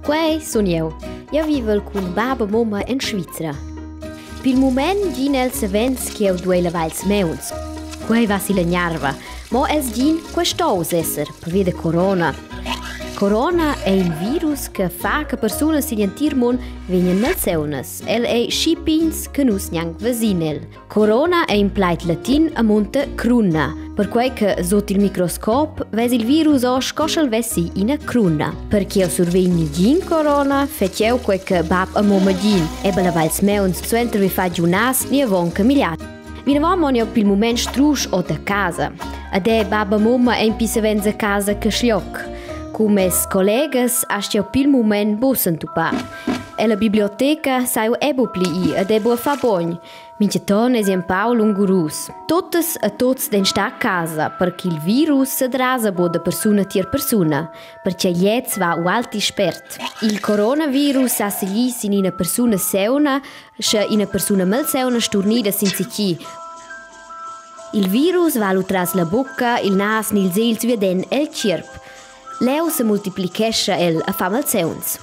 Quei sun jeu. Jeu vivel cun bab e mumma en Svizra. Pil mument gin els savens ch'jeu duei lavar ils mauns. Quei va silla gnarva, mo els gin quei sto uss esser pervia da corona. Corona è in virus che fa che persunas sigl entir mund vegnan malsaunas. El ei schi pigns che nus gnanc vesin el. Corona è in plaid latin a munta cruna, perquai che sut il microscop ves il virus o sco sch'el vessi ina cruna. Per ch'jeu survegn nagin corona, fetg jeu quei che bab e mumma din, e lavar ils mauns suenter vi far giu nas ni avon che migliar. Vinavon mon jeu pil mument strusch o da casa. Ed è bab e mumma ein pi savens a casa che schloc. Cu mes collegas astg jeu pil mument buc s'entupar. Ella biblioteca sai jeu è buc pli ir ed è buc far bogn. Mintgaton es empau lungurus. Tuttas e tuts den star a casa, perche il virus sedrasa bod da persuna tier persuna, perche gliez va ualti spert. Il coronavirus ha segli sin ina persuna seuna, sche ina persuna malseuna sturnida sin chi. Il virus va lu tras la bucca, il nas ni ils egls viaden el tgierp. Leu se multiplichescha el a fa malseuns.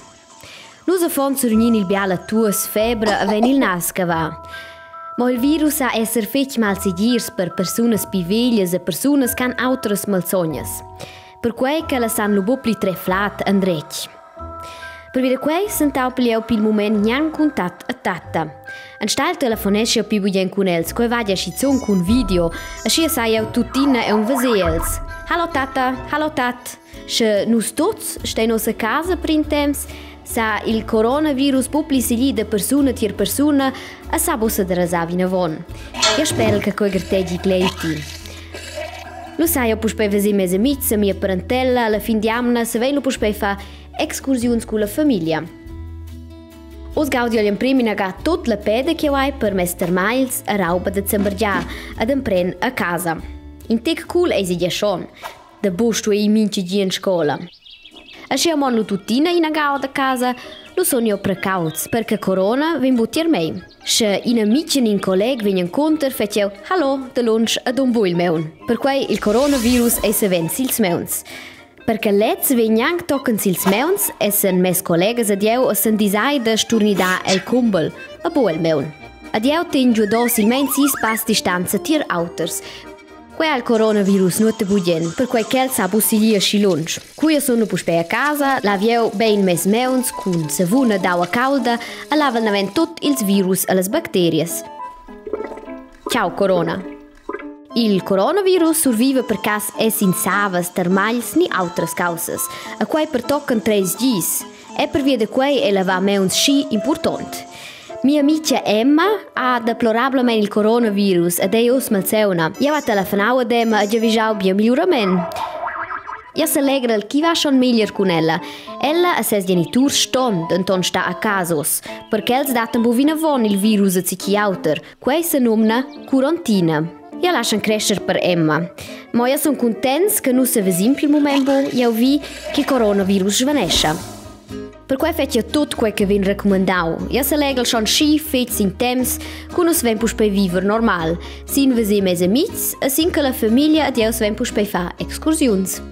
Nus affons survegnin il biala tuos, febra e vegn il nas cavà. Mo il virus sa esser fetg malsegirs per persunas pli veglias e persunas che han autras malsognas. Perquei ch'ellas han lu buc pli treflat endretg. Pervi da quei sentaup jeu pil mument gnanc cun tat e tatta. Enstagl telefoneschi jeu pli bugen cun els, quei va gia schizun cun video, aschia sai jeu tuttina aunc veser els. Hallo tatta, hallo tat. Sche nus tuts stein ussa a casa per in temps, sa il coronavirus buc pli seglir da persuna tier persuna e sa buca derasar vinavon. Jeu sperel che quei gartegi gleiti. Lu sai jeu puspei veser mes amitgs e mia parentella alla fin d'jamna savein lu puspei far excursiuns culla famiglia. Oz gaudi igl emprem inaga tut la peda ch'jeu hai per mes termagls e rauba da zambergiar ed empren a casa. In tec cool eisi gia schon. Da buc stuer ir mintga gi en scola. Aschia mon lu tuttina ina ga da casa, lu sun jeu precauts, perche corona vegn buc tier mei. Sche ina amitga ni in colleg vegn encunter, fetg jeu hallo da lunsch ed un bu il maun. Perquei il coronavirus ei savens sils mauns. Perche lez vegn gnanc tochen sils mauns, essen mes collegas ed jeu essen disai da sturnidar el cumbel, a bu el maun. Ed jeu tegn giu dos silmeins sis pass distanza tier auters. Quei ha il coronavirus nuota bugen, perquei ch'el sa buc siglir aschi lunsch. Cu jeu sun puspei a casa, lav jeu bein mes mauns cun savun ed aua caulda e lavel naven tut ils virus e las bacterias. Ciao corona. Il coronavirus surviva per cass es in savas, termagls ni autras caussas, e quei pertocan treis gis. E pervia da quei è lavar mauns schi impurtont. Mia amica Emma ha deplorablamein il coronavirus ed ei uss malsauna. Jeu ha telefonau ad Emma e giavischau bia migliurament. Jeu selegrel ch'i va schon meglier cun ella. Ella e ses geniturs ston denton star a casa uss, perché els dattan bu vinavon il virus a chi auter. Quei senumna curontina. Jeu laschan crescher per Emma. Mo jeu sun cuntents che nus sevesim pil mument bu, jeu vi che coronavirus svanescha. Perquei fetg jeu tut quei che vegn recumandau. Jeu selegel schon schi fetg sin temps, cu nus vein puspei viver normal, sin veser mes amitgs e sin che la famiglia ed jeu savein puspei far excursiuns.